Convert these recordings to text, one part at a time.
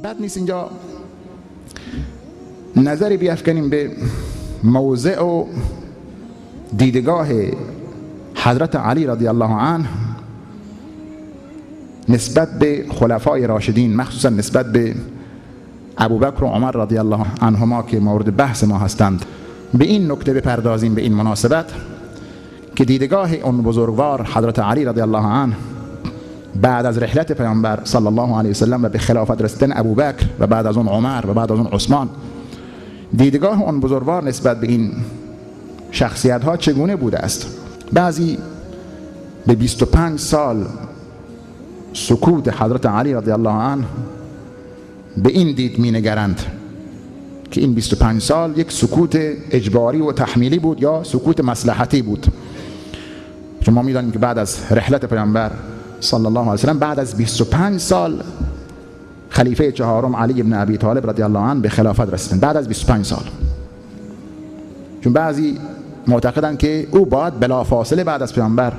بد نیست اینجا نظری بیافکنیم به موضع و دیدگاه حضرت علی رضی الله عنه نسبت به خلفای راشدین، مخصوصا نسبت به ابوبکر و عمر رضی الله عنهما که مورد بحث ما هستند. به این نکته بپردازیم به این مناسبت که دیدگاه اون بزرگوار حضرت علی رضی الله عنه بعد از رحلت پیامبر صلی الله علیه وسلم و به خلافت رسیدن ابوبکر و بعد از اون عمر و بعد از اون عثمان، دیدگاه اون بزرگوار نسبت به این شخصیت ها چگونه بوده است؟ بعضی به 25 سال سکوت حضرت علی رضی الله عنه به این دید می نگرند که این 25 سال یک سکوت اجباری و تحمیلی بود یا سکوت مصلحتی بود. چون ما میدانیم که بعد از رحلت پیامبر صلی الله علیه وسلم، بعد از 25 سال خلیفه چهارم علی بن ابی طالب رضی الله عنه به خلافت رسیدند، بعد از 25 سال. چون بعضی معتقدند که او باید بلافاصله بعد از پیامبر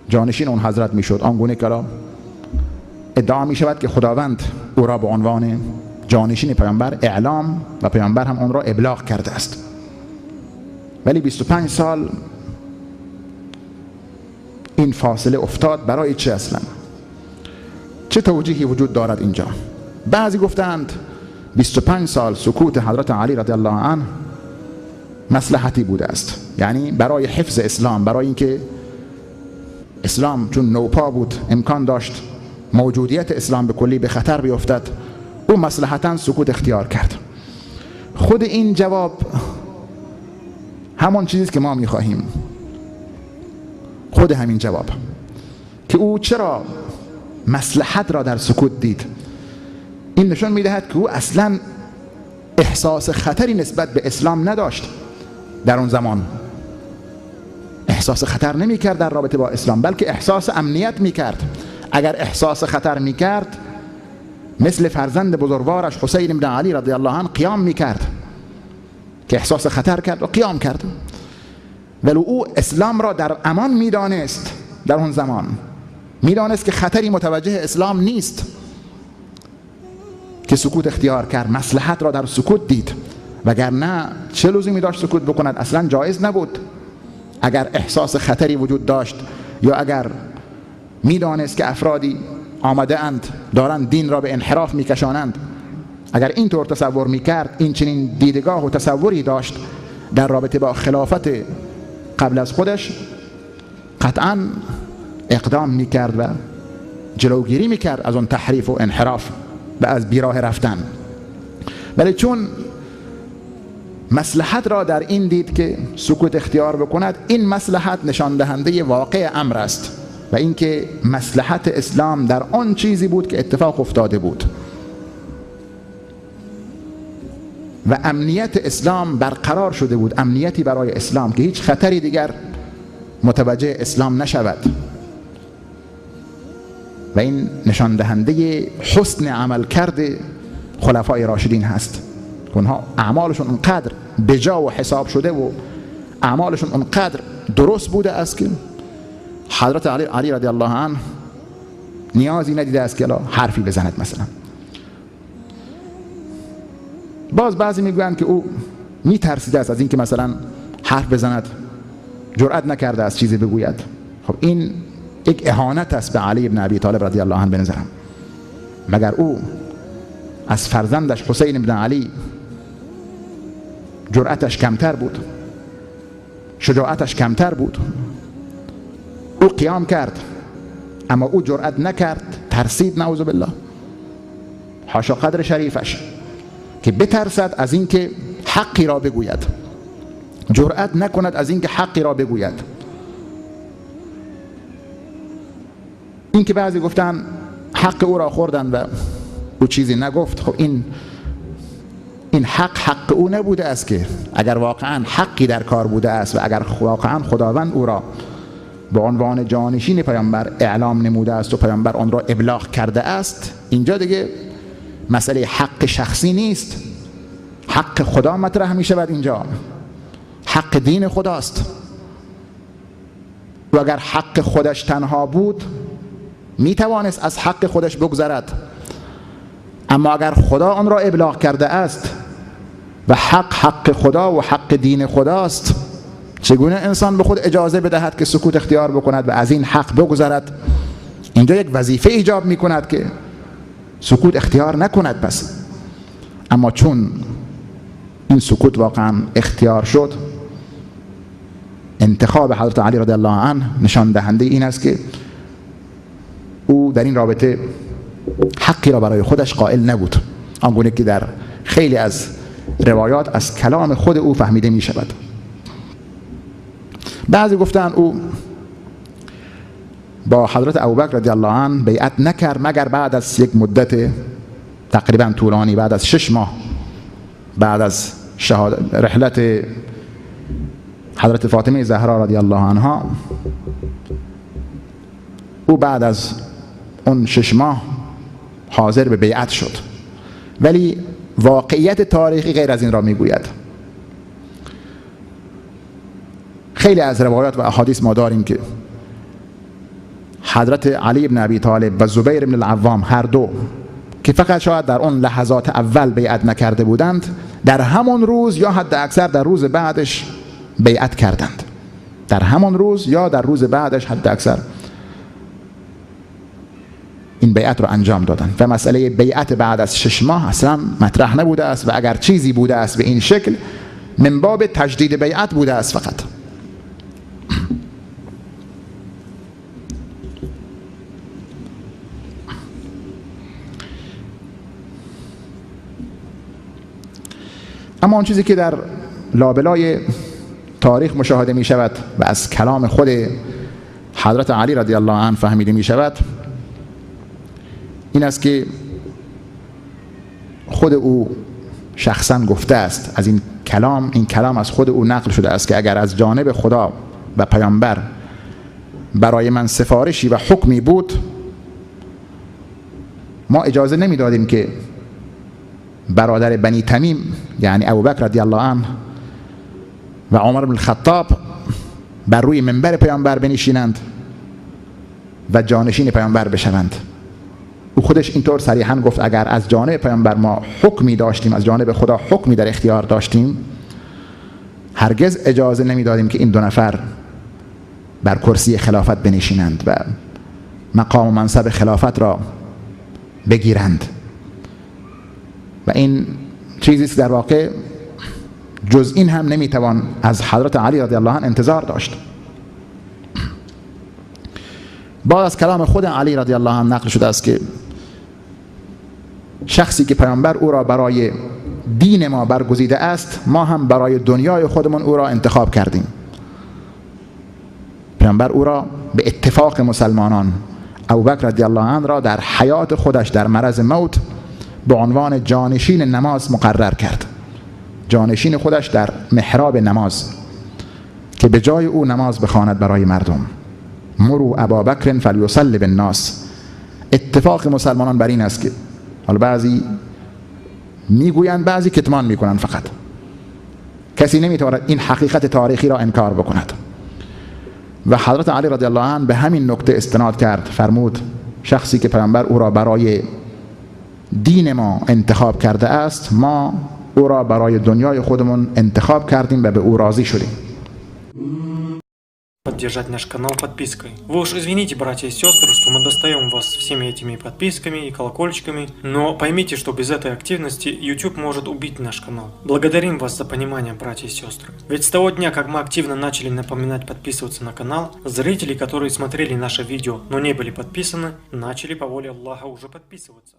جانشین اون حضرت میشد، آنگونه که ادعا می شود که خداوند او را به عنوان جانشین پیامبر اعلام و پیامبر هم آن را ابلاغ کرده است. ولی 25 سال این فاصله افتاد برای چه اصلا؟ چه توجیهی وجود دارد اینجا؟ بعضی گفتند 25 سال سکوت حضرت علی رضی الله عنه مصلحتی بوده است، یعنی برای حفظ اسلام، برای اینکه اسلام چون نوپا بود امکان داشت موجودیت اسلام به کلی به خطر بیفتد، او مصلحتاً سکوت اختیار کرد. خود این جواب همان چیزی که ما میخواهیم، خود همین جواب که او چرا مصلحت را در سکوت دید، این نشان میدهد که او اصلا احساس خطری نسبت به اسلام نداشت. در اون زمان احساس خطر نمیکرد در رابطه با اسلام، بلکه احساس امنیت میکرد. اگر احساس خطر میکرد مثل فرزند بزرگوارش حسین بن علی رضی الله عنه قیام میکرد که احساس خطر کرد و قیام کرد. ولی او اسلام را در امان میدانست، در اون زمان میدانست که خطری متوجه اسلام نیست که سکوت اختیار کرد، مصلحت را در سکوت دید. وگرنه چه لزومی داشت سکوت بکند؟ اصلا جایز نبود. اگر احساس خطری وجود داشت یا اگر میدانست که افرادی آمده اند دارند دین را به انحراف میکشانند، اگر اینطور تصور میکرد، این چنین دیدگاه و تصوری داشت در رابطه با خلافت قبل از خودش، قطعا اقدام میکرد و جلوگیری میکرد از اون تحریف و انحراف و از بیراه رفتن. ولی چون مصلحت را در این دید که سکوت اختیار بکند، این مصلحت نشان دهنده واقع امر است و اینکه مصلحت اسلام در آن چیزی بود که اتفاق افتاده بود و امنیت اسلام برقرار شده بود، امنیتی برای اسلام که هیچ خطری دیگر متوجه اسلام نشود. و این نشان دهنده حسن عمل کرد خلفای راشدین هست. اونها اعمالشون اونقدر بجا و حساب شده و اعمالشون اونقدر درست بوده است که حضرت علی رضی الله عنه نیازی ندیده است که حرفی بزند مثلا. باز بعضی میگویند که او میترسیده است از اینکه مثلا حرف بزند، جرأت نکرده است چیزی بگوید. خب این یک اهانت است به علی بن ابی طالب رضی الله عنه به نظرم. مگر او از فرزندش حسین بن علی جرأتش کمتر بود، شجاعتش کمتر بود؟ او قیام کرد اما او جرأت نکرد، ترسید، نعوذ بالله، حاشا قدر شریفش، که بترسد از اینکه حقی را بگوید، جرأت نکند از اینکه حقی را بگوید. این که بعضی گفتن حق او را خوردن و او چیزی نگفت، خب این حق حق او نبوده است که اگر واقعا حقی در کار بوده است و اگر واقعا خداوند او را به عنوان جانشین پیامبر اعلام نموده است و پیامبر آن را ابلاغ کرده است، اینجا دیگه مسئله حق شخصی نیست، حق خدا مطرح می شود. اینجا حق دین خداست و اگر حق خودش تنها بود میتوانست از حق خودش بگذرد، اما اگر خدا آن را ابلاغ کرده است و حق حق خدا و حق دین خداست، چگونه انسان به خود اجازه بدهد که سکوت اختیار بکند و از این حق بگذرد؟ اینجا یک وظیفه ایجاب میکند که سکوت اختیار نکند. پس اما چون این سکوت واقعا اختیار شد، انتخاب حضرت علی رضی الله عنه نشان دهنده این است که او در این رابطه حقی را برای خودش قائل نبود، آنگونه که در خیلی از روایات از کلام خود او فهمیده می شود. بعضی گفتن او با حضرت ابوبکر رضی الله عنه بیعت نکرد مگر بعد از یک مدت تقریبا طولانی، بعد از 6 ماه بعد از رحلت حضرت فاطمه زهرا رضی الله عنها. او بعد از اون 6 ماه حاضر به بیعت شد، ولی واقعیت تاریخی غیر از این را میگوید. خیلی از روایات و احادیث ما داریم که حضرت علی بن ابی طالب و زبیر بن العوام هر دو که فقط شاید در اون لحظات اول بیعت نکرده بودند، در همون روز یا حد اکثر در روز بعدش بیعت کردند. در همون روز یا در روز بعدش حد اکثر این بیعت رو انجام دادن و مسئله بیعت بعد از 6 ماه اصلا مطرح نبوده است و اگر چیزی بوده است به این شکل من باب تجدید بیعت بوده است فقط. اما آن چیزی که در لابلای تاریخ مشاهده می شود و از کلام خود حضرت علی رضی الله عنه فهمیده می شود این است که خود او شخصا گفته است، از این کلام از خود او نقل شده است که اگر از جانب خدا و پیامبر برای من سفارشی و حکمی بود، ما اجازه نمیدادیم که برادر بنی تمیم یعنی ابوبکر رضی الله عنه و عمر بن الخطاب بر روی منبر پیامبر بنشینند و جانشین پیامبر بشوند. او خودش اینطور صریحا گفت اگر از جانب پیامبر ما حکمی داشتیم، از جانب خدا حکمی در اختیار داشتیم، هرگز اجازه نمیدادیم که این دو نفر بر کرسی خلافت بنشینند و مقام و منصب خلافت را بگیرند. و این چیزی است در واقع جز این هم نمیتوان از حضرت علی رضی الله عنه انتظار داشت. بعد از کلام خود علی رضی الله عنه نقل شده است که شخصی که پیامبر او را برای دین ما برگزیده است، ما هم برای دنیای خودمون او را انتخاب کردیم. پیامبر او را به اتفاق مسلمانان، ابوبکر رضی الله عنه را در حیات خودش در مرض موت به عنوان جانشین نماز مقرر کرد، جانشین خودش در محراب نماز که به جای او نماز بخواند برای مردم. مرو ابابکر فلیصلی بالناس. اتفاق مسلمانان بر این است که حالا بعضی میگویند، بعضی کتمان میکنند، فقط کسی نمیتواند این حقیقت تاریخی را انکار بکند. و حضرت علی رضی الله عنه به همین نکته استناد کرد، فرمود شخصی که پیامبر او را برای دین ما انتخاب کرده است، ما او را برای دنیای خودمون انتخاب کردیم و به او راضی شدیم. Поддержать наш канал подпиской. Вы уж извините, братья и сестры, что мы достаем вас всеми этими подписками и колокольчиками, но поймите, что без этой активности YouTube может убить наш канал. Благодарим вас за понимание, братья и сестры. Ведь с того дня, как мы активно начали напоминать подписываться на канал, зрители, которые смотрели наше видео, но не были подписаны, начали по воле Аллаха уже подписываться.